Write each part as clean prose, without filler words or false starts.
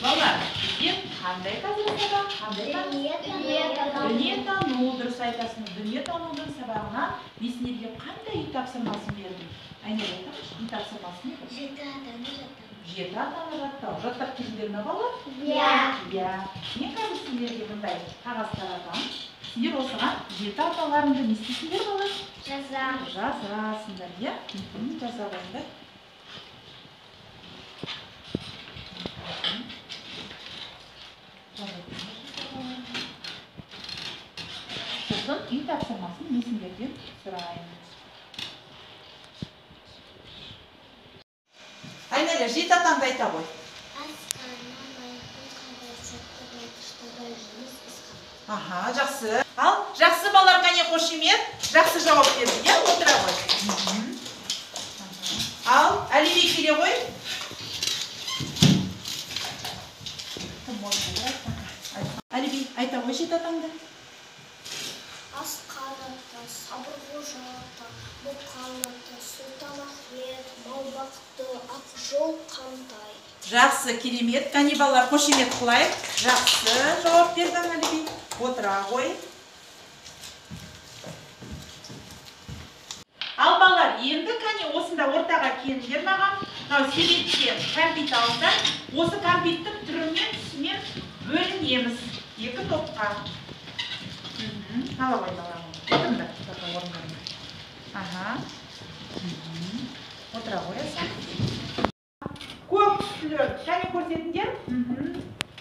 Балалар, бізде қандай қазір сабақ? Қандай сабақ? Дүниетану, дұрыс айтасың. Дүниетанудың сабағынан мен сендерге қандай үй тапсырмасын бердім? Айнель, айтыңызшы, үй тапсырмасы не? Жеті атаны жаттау. Жеті атаны жаттау. Жаттап келдіңдер ме, балалар? Иә. Иә. Мен қазір сендерге мындай қағаз таратамын. Сендер осыған жеті аталарыңды не істейсіңдер, балалар? Жазамыз. Жазасыңдар, иә? Жаза қойыңдар. Сосын үй тапсырмасын мен сендерден сұраймын. Айнеля, жеті атаңды айта ғой. Асқар, Мамай, Мұқабай, Сәттібай, Тұштабай, Жүніс, Ысқақ. Аха, жақсы. Ал, жақсы балалар, қане қошемет. Жақсы жауап берді, иә? Отыра ғой. Ал, Әлібек келе ғой. Әлібек, айта ғой жеті атаңды. Асқар ата, Сабырқожа ата, Мұқан ата, Сұлтанахмет, Малбақты, Ақжол, Қантай. Жақсы, керемет. Қане балалар, қошемет қылайық. Жақсы жауап бердің, Әлібек. Отыра ғой. Ал балалар, енді қане осында ортаға келіңдер маған. Мынау себеттен кәмпит алыңдар. Осы кәмпиттің түрімен, түсімен бөлінеміз екі топқа. Ала ғой, балалар. Отырыңдар, орындарыңа. Аха. Отыра ғой, Асан. Көк түстілер қане көрсетіңдер.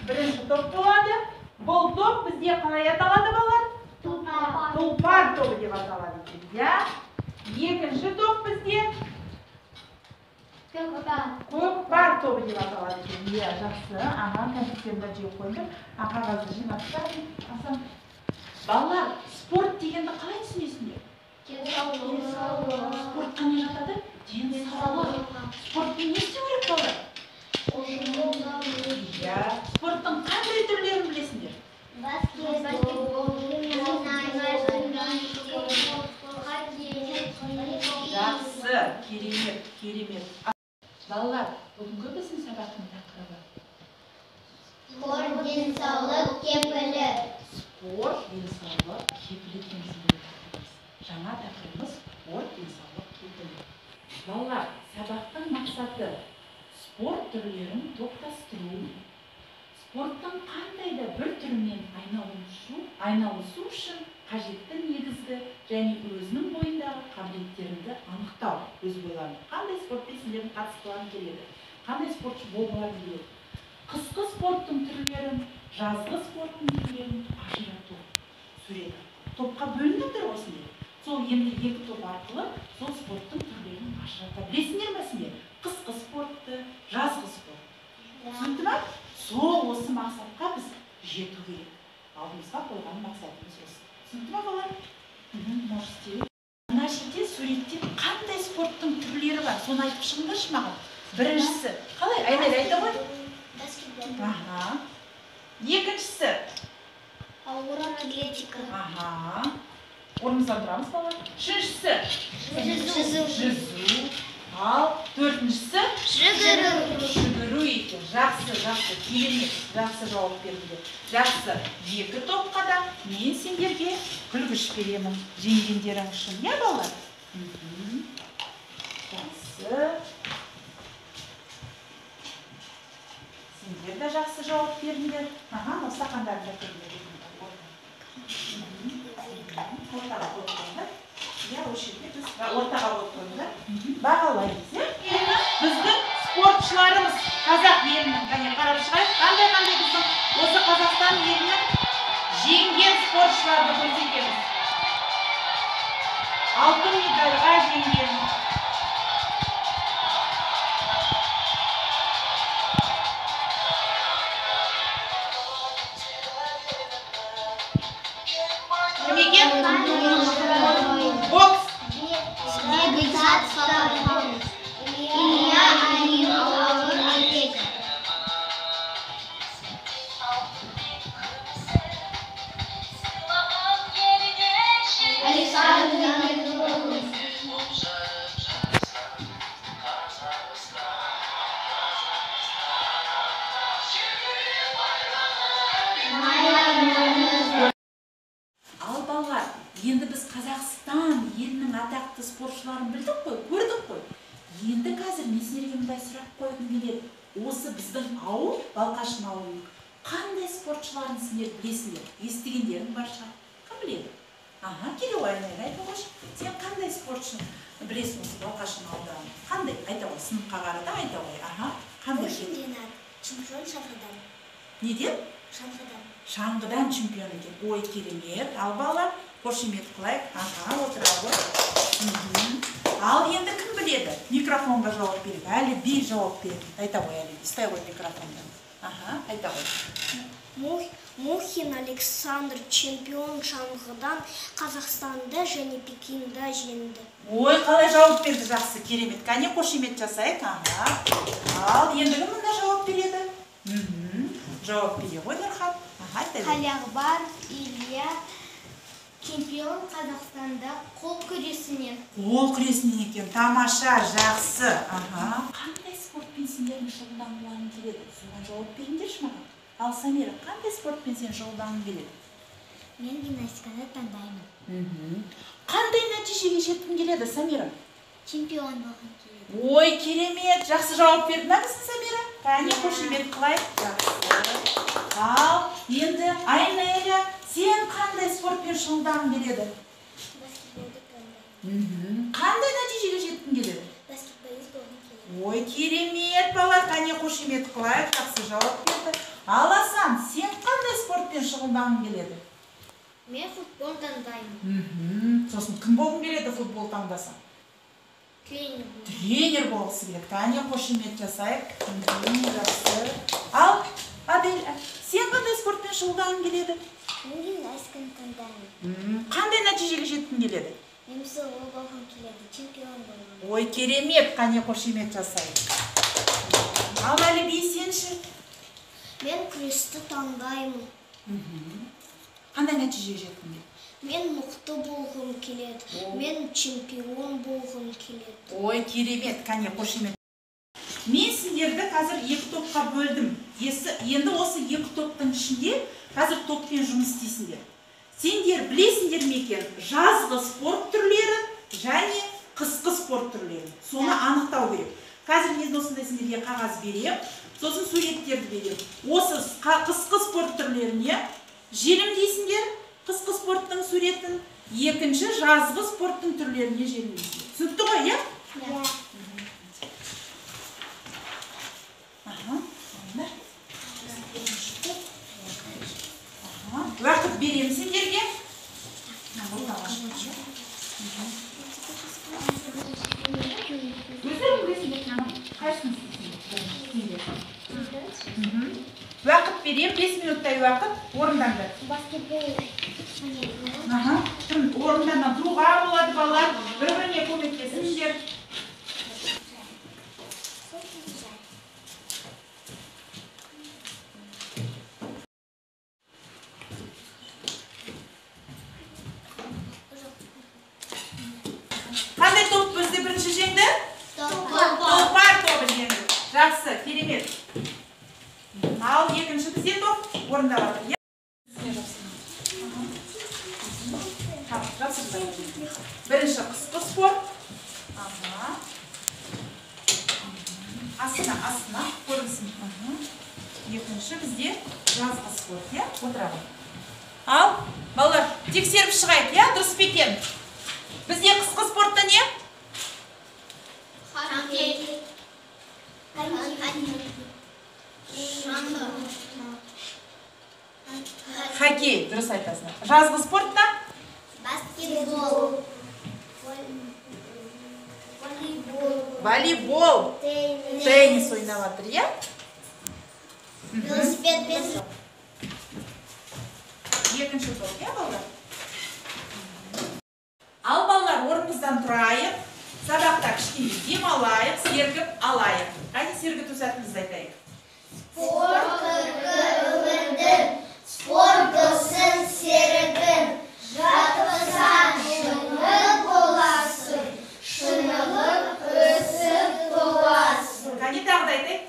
Бірінші топ болады. Бұл топ бізде қалай аталады, балалар? Тұлпар. Тұлпар тобы деп аталады екен, иә? Екінші топ бізде Көкпар. Көкпар тобы деп аталады екен. Иә, жақсы. Аға, кәмпиттерді жеп қойыңдар. Қағазды жинап тастайын. Асан. Балалар, спорт дегенді қалай түсінесіңдер? Денсаулық. Спортқа не жатады? Денсаулық. Спортпен не істеу керек, балалар? Иә. Спорттың қандай түрлерін білесіңдер? Баскетбол, гимнастика, хоккей. Жақсы, керемет, керемет. Балалар, бүгінгі біздің сабақтың тақырыбы Спорт денсаулық кепілі. Спорт денсаулық кепілі екен біздің тақырыбымыз. Жаңа тақырыбымыз спорт денсаулық кепілі. Балалар, сабақтың мақсаты спорт түрлерін топтастыру, спорттың қандай да бір түрімен айналысу үшін қажетті негізгі және өзінің бойындағы қабілеттеріңді анықтау. Өз бойларында қандай спортпен сендердің қатысқыларың келеді, қандай спортшы болғыларың келеді. Қысқы спорттың түрлерін, жазғы спорттың түрлерін ажырату. Сурет арқылы. Топқа бөлініңдер ғой сендер. Сол енді екі топ арқылы сол спорттың түрлерін ажырата білесіңдер ме сендер? Қысқы спортты, жазғы спортты. Түсінікті ма? Сол осы мақсатқа біз жету керек. Алдымызға қойған мақсатымыз осы. Түсінікті ма, балалар? Можете. Мына жерде суретте қандай спорттың түрлері бар? Соны айтып шығыңдаршы маған. Біріншісі. Қалай? Айнель, айта ғой. Баскетбол. Аха. Екіншісі. Ауыр атлетика. Аха. Орнымыздан тұрамыз, балалар. Үшіншісі. Жүзу. Жүзу. Ал төртіншісі? Жүгіру. Жүгіру екен. Жақсы, жақсы, керемет. Жақсы жауап бердіңдер. Жақсы. Екі топқа да мен сендерге күлгіш беремін жеңгендерің үшін. Иә, балалар? Жақсы. Сендер де жақсы жауап бердіңдер. Аха, мынау стақандарды әкеліңдер. Ортаға қойып қойыңдар. Иә, осы жерде біз ортаға қойып қойыңдар. Бағалаймыз, иә? Біздің спортшыларымыз қазақ елінің, қане қарап шығайық, қандай-қандай біздің осы Қазақстан елінің жеңген спортшыларды көрсетеміз. Алтын медальға жеңген. Кім екен? Бокс. Бекзат Саттарханов. Илья Алиев, ауыр атлетика. Александр Михайлов. Қазақстан елінің атақты спортшыларын білдік қой, көрдік қой. Енді қазір мен сендерге мындай сұрақ қойғым келеді. Осы біздің ауыл, Балқашин ауылының қандай спортшыларын сендер білесіңдер? Естігендерің бар шығар. Кім біледі? Аха, келе ғой, Айнель, айта қойшы. Сен қандай спортшыны білесің осы Балқашин ауданының? Қандай? Айта ғой, сыныпқа қара да айта ғой. Аха, қандай? Мухин Ринат, чемпион шаңғыдан. Неден? Шаңғыдан. Шаңғыдан чемпион екен. Ой, керемет. Ал балалар, қошемет қылайық. Аха, отыра ғой. Ал енді кім біледі? Микрофонға жауап береді. Әліби жауап береді. Айта ғой, Әліби. Ұстай ғой микрофонды. Аха, айта ғой. Мухин Александр чемпион шаңғыдан Қазақстанда және Пекинда жеңді. Ой, қалай жауап берді, жақсы, керемет. Кәне, қошемет жасайық. Аха. Ал енді кім мында жауап береді? Жауап бере ғой, Нұрхан. Аха, айта бер. Қалиақбаров Илья чемпион Қазақстанда қол күресінен. Қол күресінен екен, тамаша, жақсы. Аха. Қандай спортпен сендердің шұғылданғыларың келеді? Соған жауап беріңдерші маған. Ал Самира, қандай спортпен сен шұғылданғың келеді? Мен гимнастиканы таңдаймын. Қандай нәтижеге жеткің келеді, Самира? Чемпион болғым келеді. Ой, керемет, жақсы жауап берді ма біздің Самира? Кәне, қошемет қылайық. Жақсы. Ал енді Айнеля, сен қандай спортпен шұғылданғың келеді? Баскетболды таңдаймын. Қандай нәтижеге жеткің келеді? Баскетболист болғым келеді. Ой, керемет, балалар, кәне қошемет қылайық, жақсы жауап берді. Ал Асан, сен қандай спортпен шұғылданғың келеді? Мен футбол таңдаймын. Сосын кім болғың келеді футбол таңдасаң? Тренер болғым. Тренер болғысы келеді. Кәне, қошемет жасайық. Жақсы. Ал Адель, сен қандай спортпен шұғылданғың келеді? Мен гимнастиканы таңдаймын. Қандай нәтижеге жеткің келеді? Мен сұлу болғым келеді, чемпион болғым. Ой, керемет, қане қошемет жасайық. Ал Әліби, сен ше? Мен күресті таңдаймын. Қандай нәтижеге жеткің келеді? Мен мықты болғым келеді. Мен чемпион болғым келеді. Ой, керемет, қане қошемет. Мен сендерді қазір екі топқа бөлдім. Енді осы екі топтың ішінде қазір топпен жұмыс істейсіңдер. Сендер білесіңдер ме екен жазғы спорт түрлерін және қысқы спорт түрлерін? Соны анықтау керек. Қазір мен осындай сендерге қағаз берем, сосын суреттерді берем. Осы қысқы спорт түрлеріне желімдейсіңдер, қысқы спорттың суретін, екінші жазғы спорттың түрлеріне желімдейсіңдер. Түсінікті ғой, иә? Иә. Аха, уақыт беремін сендерге. Өздерің білесіңдер, қайсысын істейсіңдер? Уақыт беремін, 5 минуттай уақыт, орындаңдар. Баскетбол. Аха, орындарынан тұруға болады, балалар, бір-біріне көмектесіңдер. Қандай топ бізде бірінші жеңді? Тұлпар тобы жеңді. Жақсы, керемет. Ал екінші бізде топ орындап жатыр. Бірінші қысқы спорт. Астына, астына көрінсін. Екінші бізде жазғы спорт, иә? Отырамын. Ал, балалар, тексеріп шығайық, иә? Дұрыс па екен? Бізде қысқы спортта не? Хоккей. Хоккей, дұрыс айтасың. Жазғы спортта? Баскетбол. Волейбол. Волейбол. Теннис. Теннис ойнап жатыр, иә? Велосипедпен. Екінші топ, иә, балалар? Ал балалар, орнымыздан тұрайық. Сабақта кішкене демалайық, сергіп алайық. Қане сергіту сәтімізді айтайық. Спорт көркі өмірдің, спорт досың серігің. Жатпасаң шыңы боласың, шынығып өсіп толасың. Қане тағы да айтайық.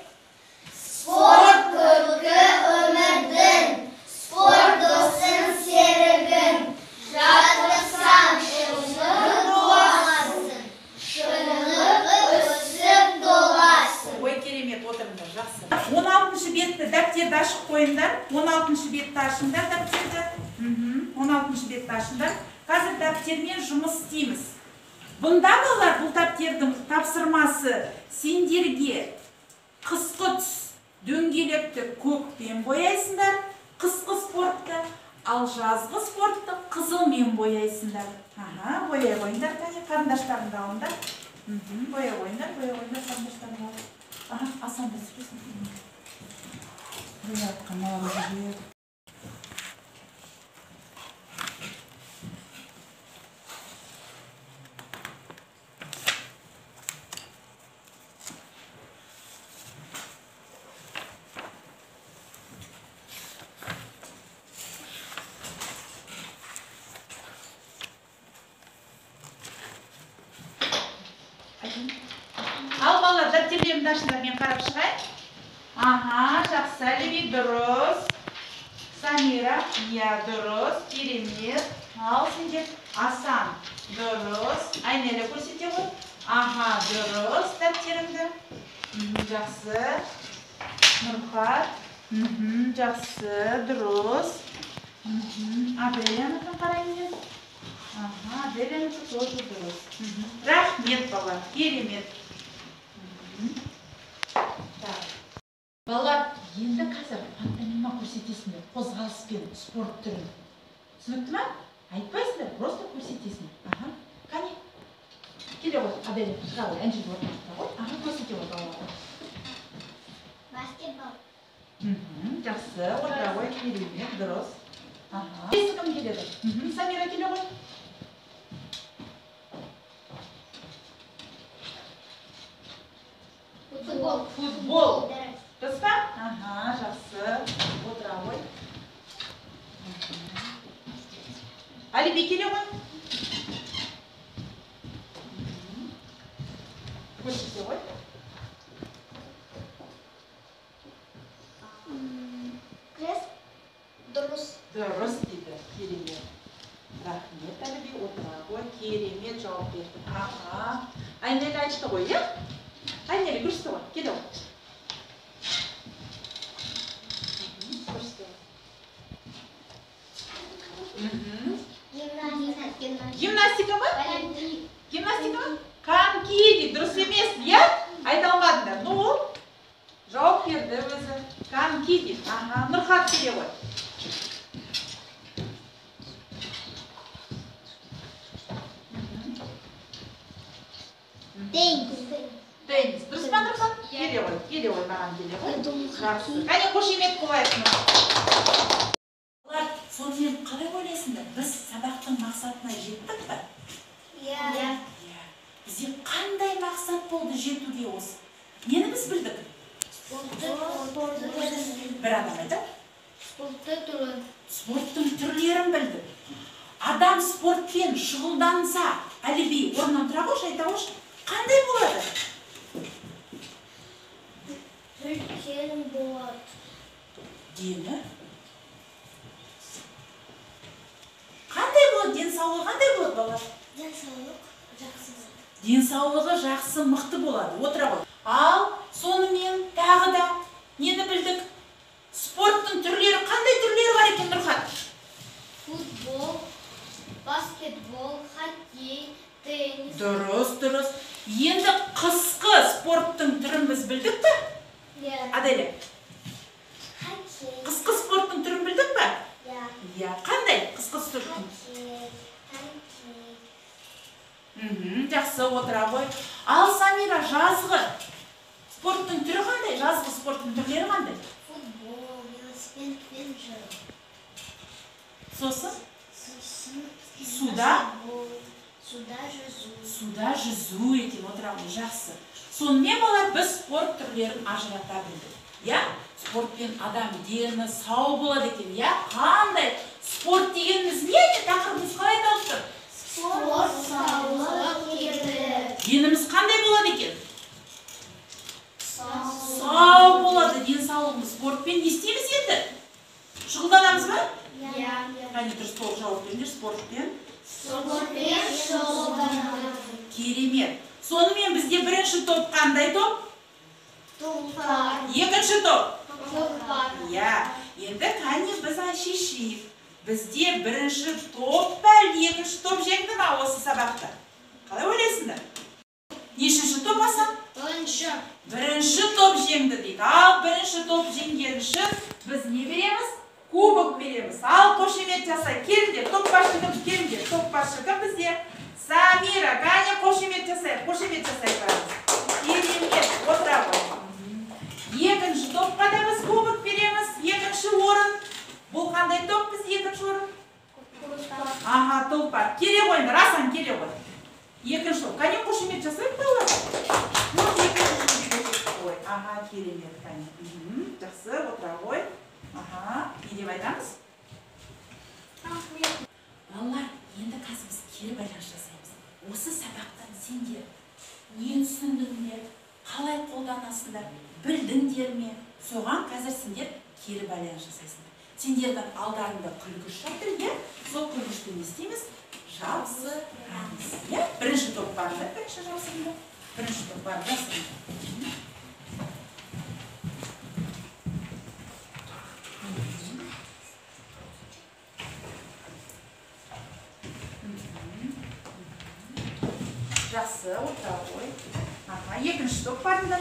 Спорт көркі өмірдің, спорт досың серігің. Жатпасаң дәптерді ашыңдар. Қазір дәптермен жұмыс істейміз. Бұнда балалар, бұл дәптердің тапсырмасы сендерге қысқы түс дөңгелекті көкпен бояйсыңдар, қысқы спортты, ал жазғы спортты қызылмен бояйсыңдар. Аха, бояй қойыңдар, кәне қарындаштарыңды алыңдар. Бояй қойыңдар, бояй қойыңдар, қарындаштарыңды алыңдар. Аха, Асан да түсіресің. Бояп қана. Ал балалар, дәптерлерімді ашыңдар, мен қарап шығайын. Аха, жақсы, Әліби, дұрыс. Самира, иә, дұрыс, керемет. Ал сендер, Асан, дұрыс. Айнелі көрсете ғой. Аха, дұрыс, дәптеріңді. Жақсы. Нұрхат, жақсы, дұрыс. Аделяныкін қарайын мен. Аха, Аделянікі тоже дұрыс. Рахмет, балалар, керемет. Так. Балалар, енді қазір пантомима көрсетесіңдер, қозғалыспен спорт түрін. Түсінікті ма? Айтпайсыңдар, просто көрсетесіңдер. Аха, кәне. Келе ғой, Аделя, шыға ғой, ән жерге отыра ғой. Аха, көрсете ғой балаларға. Баскетбол. Жақсы, отыра ғой, керемет, дұрыс. Аха. Келесі кім келеді? Самира келе ғой. Футбол. Футбол. Дұрыс па? Аха, жақсы. Отыра ғой. Әліби келе ғой. Көрсете ғой. Күрес. Дұрыс. Дұрыс дейді. Керемет. Рахмет, Әліби, отыра ғой. Керемет жауап берді. Аха. Айнелі айтты ғой, иә? Айнелі көрсете ғой. Келе ғой. Көрсете ғой. Гимнастика ма? Гимнастика ма? Коньки дейді. Дұрыс емес, иә? Айта алмадыңдар. Ну, ол жауап берді өзі. Коньки дейді. Аха, Нұрхат келе ғой. Теннис. Теннис. Дұрыс па, Нұрхат? Келе ғой, келе ғой, маған келе ғой. Жақсы. Кәне, қошемет қылайық. Балалар, сонымен қалай ойлайсыңдар? Біз сабақтың мақсатына жеттік пе? Иә. Иә. Бізде қандай мақсат болды жетуге осы? Нені біз білдік? Бір адам айтады. Спорттың түрі. Спорттың түрлерін білдік. Адам спортпен шұғылданса, Әліби, орнынан тұра қойшы, айта қойшы, қандай болады? Үлкен болады. Дені? Қандай болады? Денсаулығы қандай болады, балалар? Денсаулық жақсы болады. Денсаулығы жақсы, мықты болады. Отыра ғой. Ал сонымен тағы да нені білдік? Спорттың түрлері, қандай түрлері бар екен, Нұрхат? Футбол, баскетбол, хоккей, теннис. Дұрыс, дұрыс. Енді қысқы спорттың түрін біз білдік пе? Иә. Аделя. Хоккей. Қысқы спорттың түрін білдік пе? Иә. Иә. Қандай қысқы спорттың? Хоккей, коньки. Жақсы, отыра ғой. Ал Самира, жазғы спорттың түрі қандай? Жазғы спорттың түрлері қандай? Футбол, велосипедпен жүру. Сосын? Сосын Суда? Суда жүзу. Суда жүзу екен, отыра ғой, жақсы. Сонымен балалар, біз спорт түрлерін ажырата білдік. Иә? Спортпен адам дені сау болады екен, иә? Қандай? Спорт дегеніміз не? Тақырыбымыз қалай аталып тұр? Спорт саулық кепілі. Деніміз қандай болады екен? Сау. Сау болады денсаулығымыз. Спортпен не істейміз енді? Шұғылданамыз ба? Иә. Қане, дұрыс толық жауап беріңдер. Спортпен. Спортпен шұғылданамыз. Керемет. Сонымен бізде бірінші топ қандай топ? Тұлпар. Екінші топ. Көкпар. Иә. Енді қане біз шешейік. Бізде бірінші топ па, екінші топ жеңді ма осы сабақта? Қалай ойлайсыңдар? Нешінші топ, Асан? Бірінші. Бірінші топ жеңді дейді. Ал бірінші топ жеңген үшін біз не береміз? Кубок береміз. Ал қошемет жасай. Келіңдер, топ басшы кім? Келіңдер, топ басшы кім бізде? Самира. Қане, қошемет жасайық. Қошемет жасайық бәріміз. Керемет, отыра ғой. Екінші топқа да біз кубок береміз. Екінші орын. Бұл қандай топ біз екінші орын? Аха, Тұлпар. Келе қойыңдар, Асан, келе қой. Екінші топ. Қане, қошемет жасайық, балалар. Екінші жүлдеге жетті ғой. Аха, керемет, қане. Жақсы, отыра ғой. Аха, не деп айтамыз? Рахмет. Балалар, енді қазір біз кері байланыс жасаймыз. Осы сабақтан сендер не түсіндіңдер, қалай қолданасыңдар, білдіңдер ме? Соған қазір сендер кері байланыс жасайсыңдар. Сендердің алдарында күлгіш жатыр, иә? Сол күлгішті не істейміз? Жапсырамыз, иә? Бірінші топ барында, бірінші жапсырыңдар. Бірінші топ барында жапсырыңдар. Жақсы, отыра ғой. Аха, екінші топ барында.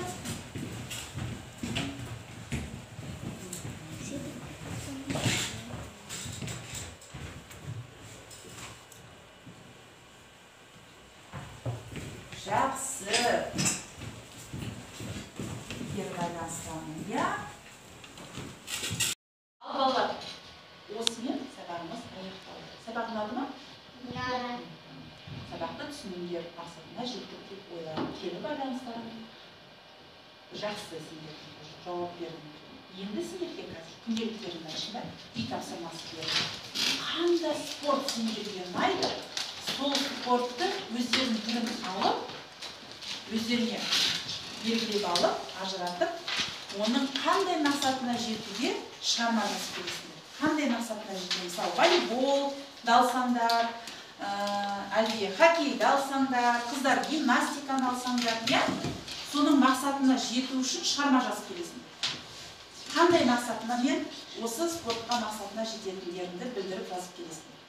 Жақсы. Кері байланыстырамын, иә? Ал балалар, осымен сабағымыз аяқталды. Сабақ ұнады ма? Ұнады. Сабақты түсініңдер, мақсатына жеттік деп ойлаймын. Кері байланыстарың жақсы, сендер жауап бердіңдер. Енді сендерге қазір күнделіктеріңді ашыңдар, үй тапсырмасы бердім. Қандай спорт сендерге ұнайды, сол спортты өздерінің түрін алып, өздеріне белгілеп алып, ажыратып, оның қандай мақсатына жетуге шығарма жазып бересіңдер. Қандай мақсатына жетуге, мысалы, волейболды алсаңдар, әлде хоккейді алсаңдар, қыздар гимнастиканы алсаңдар, иә? Соның мақсатына жету үшін шығарма жазып келесіңдер. Қандай мақсатына мен осы спортқа мақсатына жететіндеріңді білдіріп жазып келесіңдер.